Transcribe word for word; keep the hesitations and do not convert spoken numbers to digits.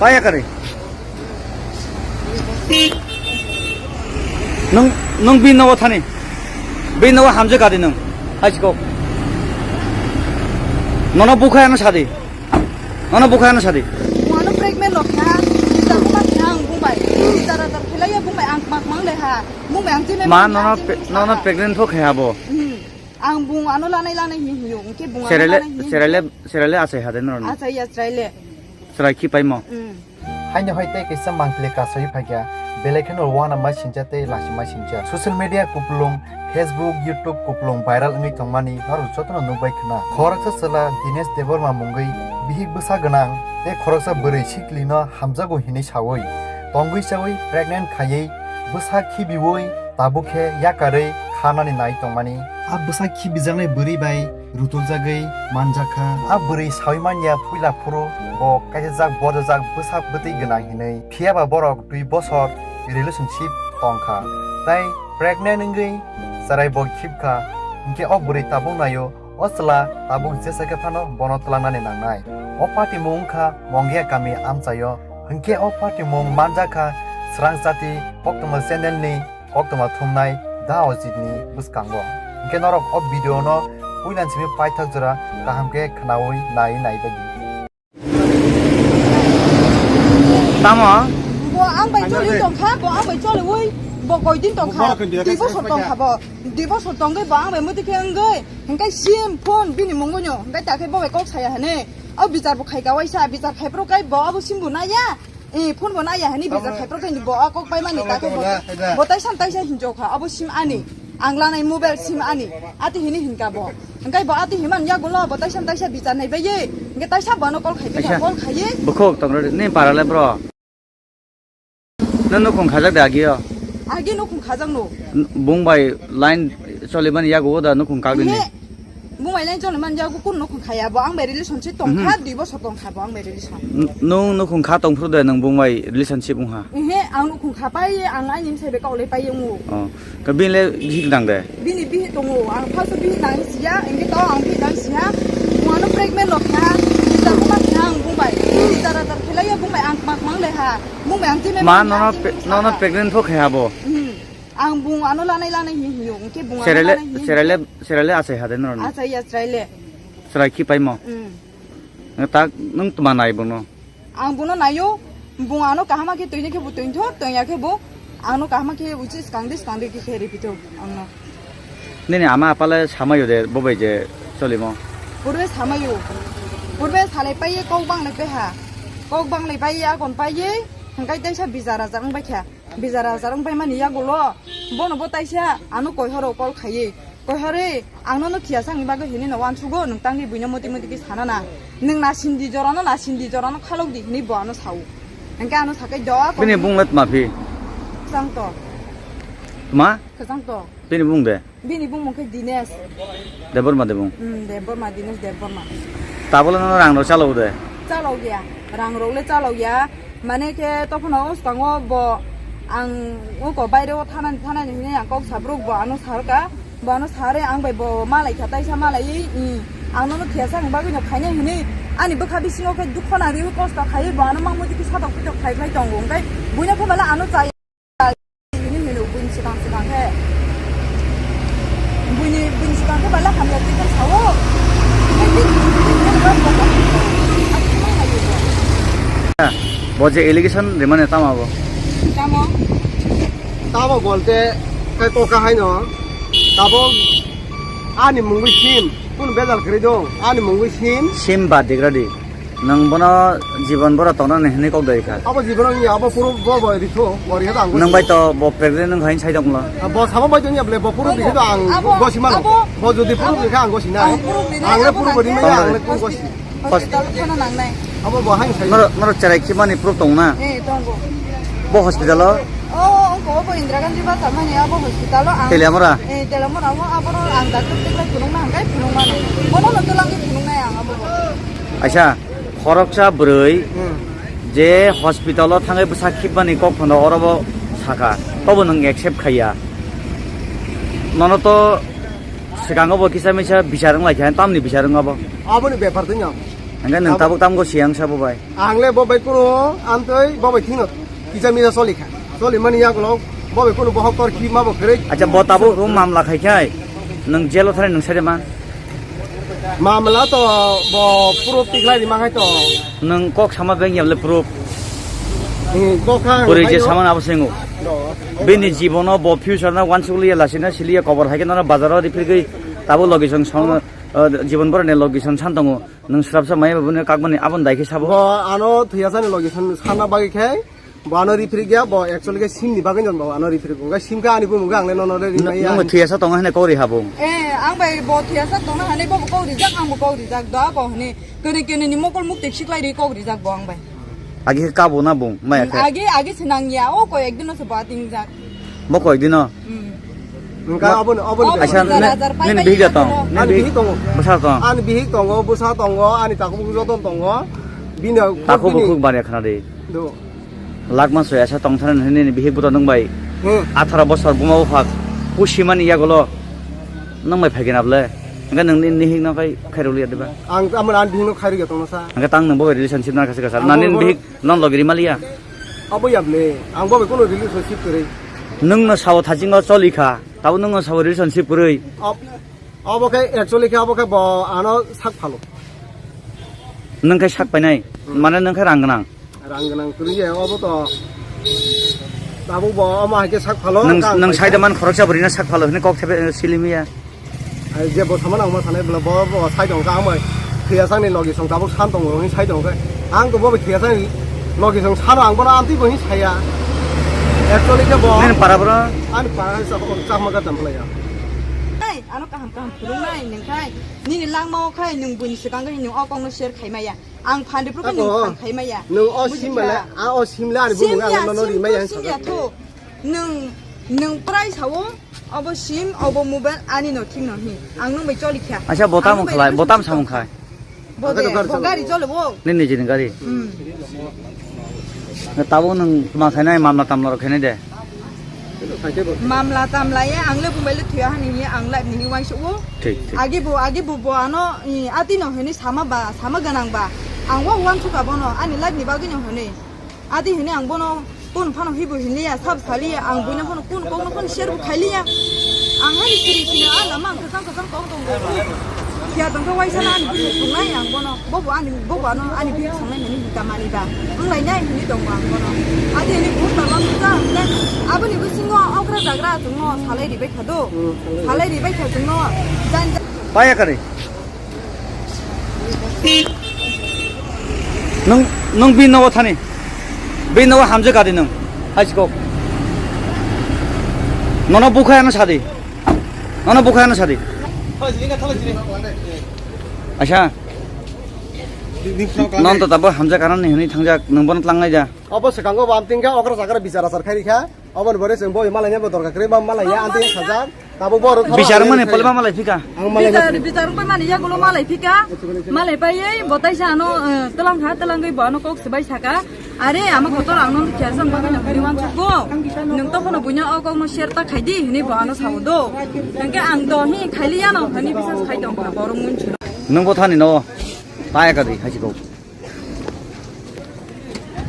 Aya kari. Nung, nung bin nogo thani. Bin nogo hamje kari nung. Hai chikok. Nono bukhai ano sadi. Nono bukhai ano sadi. Wano pregnant lo kha. Kita kuma kha ang bubai. Kita rata khelai ya bubai ang mak mang le ha. Bubai ang tine. Ma nono pe-, nono pregnant pho kha bo. Hmm. Ang bung ano lanai lanai hi hiyo. Engke bung ano lanai hi. Serele, serele, serele asai hade nono. Asai ya serele. Chwrai khi paimo. Mm. Haino hai tei kaisa mangpili kasui phaikha, belai kheno uanama sincha tei lasimai sincha. Social media kupulung, Facebook, YouTube kupulung viral wngwi tongmani norok jotono nukbai khna. Khoroksa chwla Dinesh Debbarma mungwi bihik bwsa gwnang tei khoroksa bwrwi Siklino hamjago hinwi saui, tongwi chaui pregnant khaiwi bwsa khibiui tabuk khe yakarwi khanani nai tongmani. A bwsa khibijaknai bwrwi bai rutuljagwi manjakha. A bwrwi saui manya puila phuru bo kaisajak bojojak bwsa bwtwi gwnang hinwi. Phiyaba borok dui bosor relationship tongkha. Tai pregnant wngwi chwrai bo khibkha. Hinkhe o bwrwi tabuk naio. O chwla tabuk jesa khe phano bono twlangnani nangnai. O patimung wngkha Mongia kami amchaio. Hinkhe o patimung manjakha Srang Chati koktwma channel ni koktwma thumnai Da Ojit ni bwskango. Hinkhe norok o video no puilan simi paithak jora kaham khe khnaui nai nai bagwi. Tamo? Bo ang bai choli tongkha, bo ang bai choliui, bo koidin tongkha. Dui bosor tongkha bo. Dui bosor tongwi bo ang bai muti khe wngwi. Hingkai sim phone bini mungwi no. Hingkai ta khe bo bai kok saya hane. O bichar bo khai ka waisa, bichar khai pro kai bo abo sim bo naya. Eh, phone bo naya hane bichar khai pro kai bo a kok pai mani ta khe bo. Bo taisa taisa hinjo kha, abo sim ani. Ang lanai mobile sim ani. Ati hini hinka bo. Hingkai bo ati himan yagulo bo taisa taisa bichar nai bai ye. Hingke taisa bono call khai bini call khai ye. Bukhuk tong rodi ni para le bro. Nang nukhung khajak de agio. Agi nukhung khajak no. Bung bai line choli mani yago da nukhung kagri ni. He. Bung bai line choli man yago kun nukhung khaya bo ang bai relationship tong kha dui bosor tong kha bo ang bai relation. Nung nukhung kha tong phru de nang bung bai relationship ung ha. He ang nukhung kha pai ang ani msai be kau le pai ung. Oh. Ka bin le bihik nang de. Bini bihik tongo, ang first bihik nang siya, engke to ang bihik nang siya. Buano pregnant lo kha, bichar kuma kha ang bung bai. Bichar atar khelai ya bung bai ang mak mang le ha. Bung bai ang tine ma nono nono pregnant pho kha bo. Hmm. Ang bung ano lanai lanai hi hiyo, engke bung ano lanai hi. Serele serele asai hade nono. Asai ya sraile. Srai khi paimo. Hmm. Tak nung tuma nai bono. Ang bono naio, bung ano kahama khe toini khe bo tointhor, toiya khe bo ano kahama khe uchi skang di skang di khe khe ripito angno. Nini ama apale samayo de bobai je cholimo. Purbe samayo. Purbe salai paiye kok bang le peha. Kok bang le paiye akon paiye, hingkai taisa bijar ajar wng bai kha. Bijar ajar wng bai mani yagulo, bono bo taisa ano koihoro call khaiye. Koihore, ang nono khiya sangni bagwi hini no uansugo, nwng tangni buino moti moti khe sana na. Nwng na sindi jorano, na sindi jorano khalok di hini bo ano sao. Hingke ano sakai do. Bini bung le tma phi? Sang to. Tma? Khasang to. Bini bung de? Bini bung mung khe Dinesh. Debbarma de bung? Hmm, Debbarma, Dinesh Debbarma. Tabole nono rang rok chalok de? Chalok ya. Rang rok le chalok ya. Mane khe tokhono o swkango bo ang uko baire o thanani thanani hinwi ang kok sabruk bo ano sarka, bo ano sare ang bai bo malai kha taisa malai i ang nono thiyasa ang bagwi no khaina hinwi ani bwkha bisingo khe dukho nang riwi kosto khaiwi bo ano mangmui tiki satok pitok khai khai tongo hwnkhe buino khe bala ano chai hini hino buini swkang swkang khe. Buini, buini swkang khe bala hamya twi khe sao. Khe bini, bini, bini, bini, bini, bini, bini, bini, bini, bini, bini, Bo je allegation rimani tamo abo? Tamo? Tamo bolte kai koka haino. Tabo ani mungwi sim. Kun bejal kwrwi dong. Ani mungwi sim. Sim ba digra di. Nwng bono jibon boro tongnani hinwi kok dai kha. Abo jibon ni abo puro bo bo ritho, bo ri hada ang. Nwng bai to bo pregnant nwng hai sai dong lo. Bo sabo bai to ni able bo puro ri hada ang gosi mano. Bo jodi puro ri kha ang gosi na. Ang le puro bo ri maya ang le kun gosi. Hospital thana nangnai. Abo bo hai sai. Noro, noro cherai khibani proof tong na? Eh, tongo. Bo hospital o? Oh, ongko bo Indira Gandhi basa mani abo hospital o ang. Teliamura? Eh, Teliamura o abo ro ang doctor tikla phunung na hangkai phunung mani. Bono no tulang phunung nai ang abo. Aisa, khoroksa bwrwi je hospital o thangai bwsa khibani kok phano oro bo saka. Tobo nwng accept khaiya. Nono to swkango bo kisa misa bichar wng lai kha, tamni bichar wng abo? Aboni bepar twi no. Hingke nwng tabuk tamgo siyang sabo bai. Ang le bo bai kuno amtwi bo bai thino kisa misa choli kha. Choli mani yakolog bo bai kuno bohok tor khi ma bo kherek. Acha, bo tabuk ro mamla khai khai. Nwng jelo thani nwng sade man. Mamla to bo proof tikhlai di ma khai to. Nwng kok sama beng yable proof. Hmm, kok kha. Puri je khai no. Saman abo sengo. Do. Bini jibono bo future na wansukliya lasina siliya kobor hai ke nara bazaro ripirgwi tabuk logi song song, eh, jibon boroni logi song san tongo. Nwng swrapsa maya bwbwni kakmani aboni dai khe sabo. Bo ano thwiyasani logi san-, sanna bagwi khe bo ano riphirik ya, bo actually khe sim ni bagwi no bo ano riphirik. Wngkha sim khe ani bumung khe ang le nono re rimai ya. Nwng thwiyasa tongo hwnwi kok ri habung. Eh, ang bai bo thwiyasa tongna hwnwi bo kok rijak, ang bo kok rijak do bo hwnwi. Kene kene ni mokol mukti siklai ri kok rijak bo ang bai. Agi khe kabo na bung maya khe. Agi, agi se nang ya, o koi ek din no se bo ating jak. Bo koi din no? Hmm. Wngkha aboni, aboni. Aisa, nini bihik da tong? Ani bihik tongo. Bwsa tong? Ani bihik tongo, bwsa tongo, ani takhuk bukhuk joto tongo. Bini takhuk bukhuk bari khna de. Do. Lakma soi asa tong thani nini bihik buta nung bai. Hmm. Atharo bosor buma buphak pusimani yagulo nung bai phaigena ble. Hingke nung nini bihik no kai khairok liya diba? Ang amon ani bihik no khairok ya tongno sa. Hingke tang nung bo relationship na kasa kasa. Nani bihik non logi rimaliya. Abo yable, ang bo bai kuno relationship kwrwi. Nwng no sao thaching o choli kha, tabo nwng no sao relationship kwrwi. Ob-, obo khe actually khe obo khe bo ano sak phalo. Nwng khe sak painai, hmm, mane nwng khe rang gwnang. Rang gwnang kwrwi ya obo to. Tabuk bo omo hai khe sak phalo. Nwng, nwng saida man khoroksa bwrwi no sak phalo hwnwi kok thebe, eh, silimiya. Ai, je bo sama nang ma sanai bwla bo, bo sai tong kha, amai thwiya sani logi song tabuk san tongo hwnwi sai tong kha. Ang to bo thwiya sani logi song sano ang bono amtwi bo hwnwi saya. Actually khe bo nini para bro? Ani para sa, oh, chakma ka jam phlai ya. Ai, ano kaham kaham phurung nai nung khai. Nini langma o khai nung buini swkang khai nung o kong no share khai maya. Ang phan ripro khe nung phan khai maya. Nung o sim bale, a o sim le ani bumung ang no ri maya. Sim ya tho. Nung, nung prai sao, obo sim, obo mobile ani no thik no hi. Ang nung bai choli kha. Acha, bo tamo khlai, bo tam samung khai. Bo de, bo gari chole bo. Nini nijini gari. Hmm. Tabo nung ma khainai, mamla tamla rok khainai de. Mamla tamla ye, ang le bumbai le thuya hani hi, ang life ni hi wansuk o. Thik, thik. Agi bo, agi bo, bo ano, i, ati no hini sama ba, sama ganang ba. Ang wa wansuk abono, ani life ni bagwi no hini. Adi hini ang bono kun phano hibu hinliya, sab saliya, ang buino phano kun kokno phano share bo khailiya. Ang hani siri siri a lama ang kwchang kwchang kok tong bo. Kya tong khe waisa na ani bihik tongnai ang bono. Bobo ani, bobo ano ani bihik songnai hini hika mani ba. Ang lai nai hini tong ang bono. Adi hini bhut ba bang kwchang hwnle. Aboni bisingo okra jagra chwngno salai ribai kha do. Salai ribai kha chwngno. Jan jan. Paya kari. Nwng, nwng bini nogo thani. Bini nogo hamjak kadi nwng. Hai sikok. Nono bukhai ano sadi. Nono bukhai ano sadi. Acha. Non to tabo hamjak ano ni hwnwi thangjak, nwng bono tlangnai ja. Obo swkango bo amtwing khe okra chakra bichar achar khai rikha. Oboni pore chwng boi malai nai bo dorkar kwrwi ma malai ya, amtwing sajak. Tabuk bo rwkha. Bichar mani polma malai phika. Ang malai bichar, bichar wngpai mani yagulo malai phika. Malai paiwi bo taisa ano, eh, twlang kha, twlangwi bo ano kok swbai saka. Are ama kotor ang no kya jang bagwi no hwnwi wansuk go. Nwng to phano buino o kok no share ta khai di hwnwi bo ano sao do. Hwnkhe ang do hi khailiya no hwnwi bisas khai tong kha borok mun chwla. Nwng bo thani no. Taya kadi hai sikok.